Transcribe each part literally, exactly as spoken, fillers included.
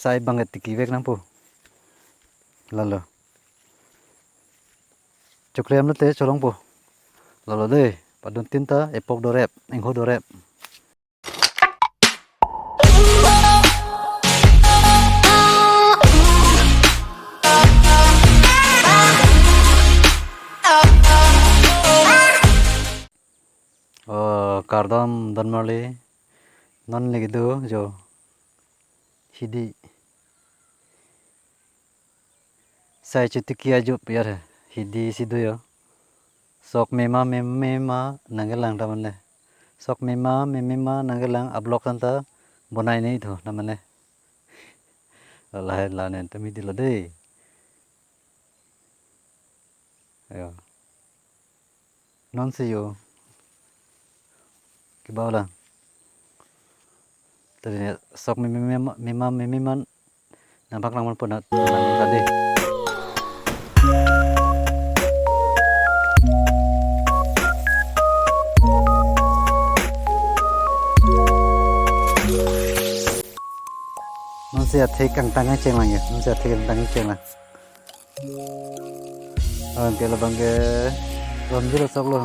Sai bang tiki vek nangpo. Lalo. Choklem lote cholongpo. Lalo dei, paduntin ta epok dorep, ingho dorep. Oh, kardom don marli. Non lagi do jo. Hidi. Sai chotiki ajup yar he. Hidi si do yo. Sok mema mema nangkelang ta mane. Sok mema mema nangkelang, ablok tanta bonai nei tho ta mane. Lahai la nen tumi dilo dei. Ayo. Non si yo. Kibau lang. Tadi sok mema mema mema mema nangpak lang man pon nat lang tadi. Non si athek kangtang cheng lang ya. Non si athek kangtang cheng lang. Anke labang ke Ronjit sok lo.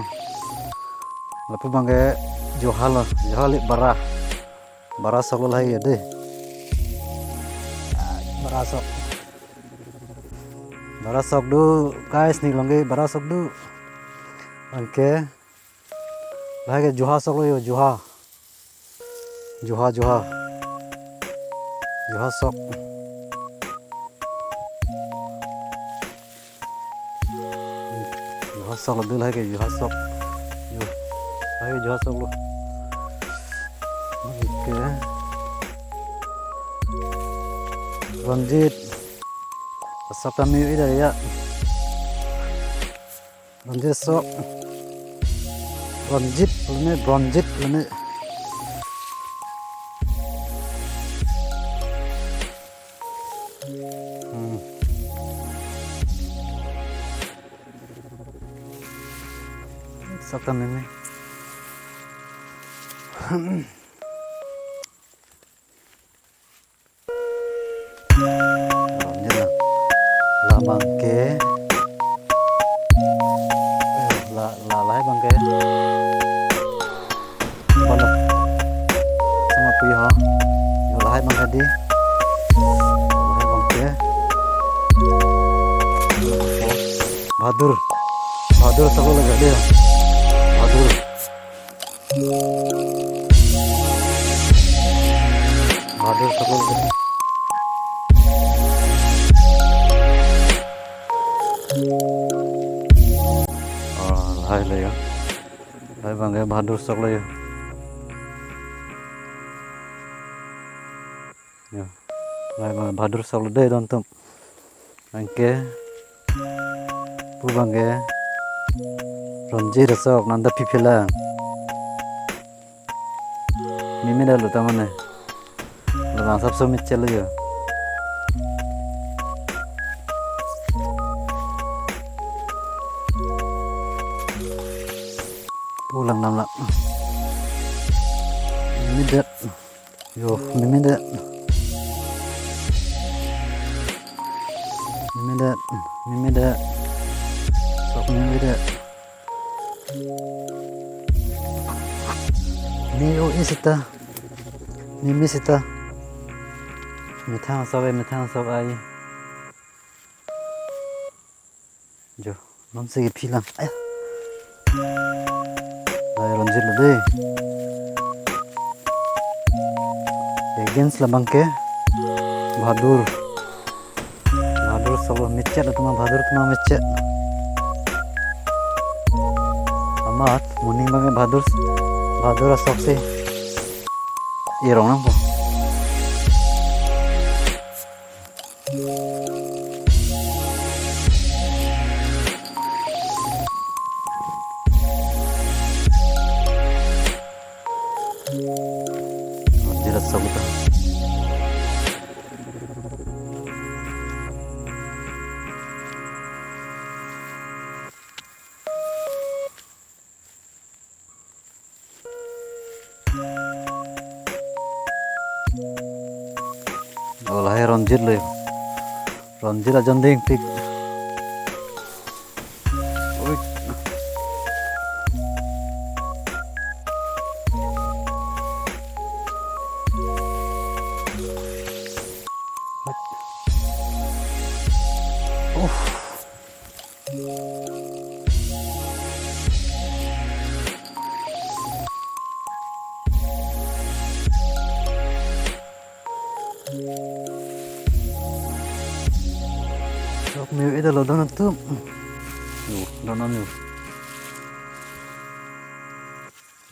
Lapu abang ke Juha lo, Juha le bara. Bara sok lo lahai ya dei. Bara sok. Bara sok do, guys, ne longke bara sok do. Anke lahai ke Juha sok lo yo, Juha. Juha, Juha. Juha sok. Juha sok lo dei, lahai ke Juha sok. Yo. Lahai ke Juha sok lo. Oke. Ronjit. Sok kami ida ya. Ronjit sok. Ronjit, lene Ronjit, lene. Hmm. Sok ta meme. Ronjit na. Labang ke. Eh, la, la, lahai abang ke. Balo. Sama pi ha. Yo lahai abang ke dei. Lahai abang ke. Bahadur. Bahadur sok lo lagi dei. Bahadur. Bahadur sok lo. Oh, lahai lo ya. Lahai abang ke Bahadur sok lo ya. Ya. Lahai abang Bahadur sok lo dei don atum. Anke pu abang ke Ronjit sok nanda pipila. Meme dalo ta mane. Labang sap so mechet lo yo. Pulang nam la. Meme det. Yo, meme det. Meme det, meme det. Sok meme det. Ni o i sita. Meme sita. Methang sok ai, methang sok ai. Jo, non si kephi lang. Aya. Lahai Ronjit lo dei. Against labang ke Bahadur. Bahadur sok lo mechet atum, Bahadur atum mechet. Amat moning abang ke Bahadur, Bahadur asok si irong nangpo. Jelas sabutan. Oh, lahai Ronjit lo. Ronjit ajon dingpik. Oi. Uff. Sok miu ida lo don atum. Yo, don atum yo.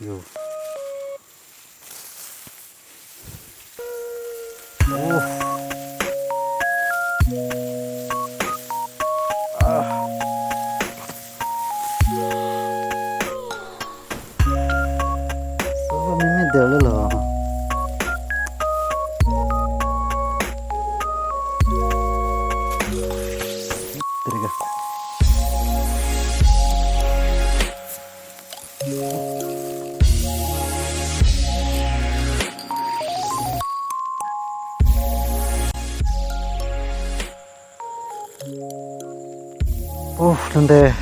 Yo. Oh. Ah. So, mimi dolo lo. Terika. Uh, tangte.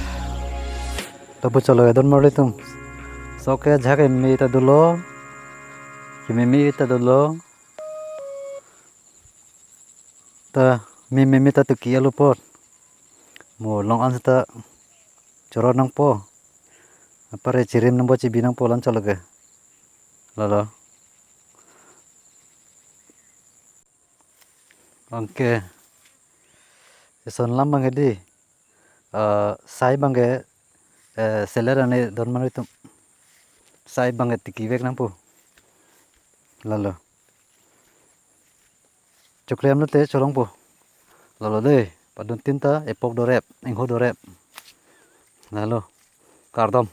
Tabu chalo ya don marli atum. Sok ke jhak eme ta dolo. Kememe ta dolo. Ta meme ta tuki alu apot. Mo long an seta choro nangpo. Apar chirim nangpo, chibi nangpo, lan chalo ke. Lalo. Anke. Eson lam abang ke dei. Eh, sai abang ke, eh, seller ane don marli atum. Sai abang ke tikivek nangpo. Lalo. Choklem lote cholongpo. Lalo dei, padun tin ta epok dorep, ingho dorep. Lalo. Kardom.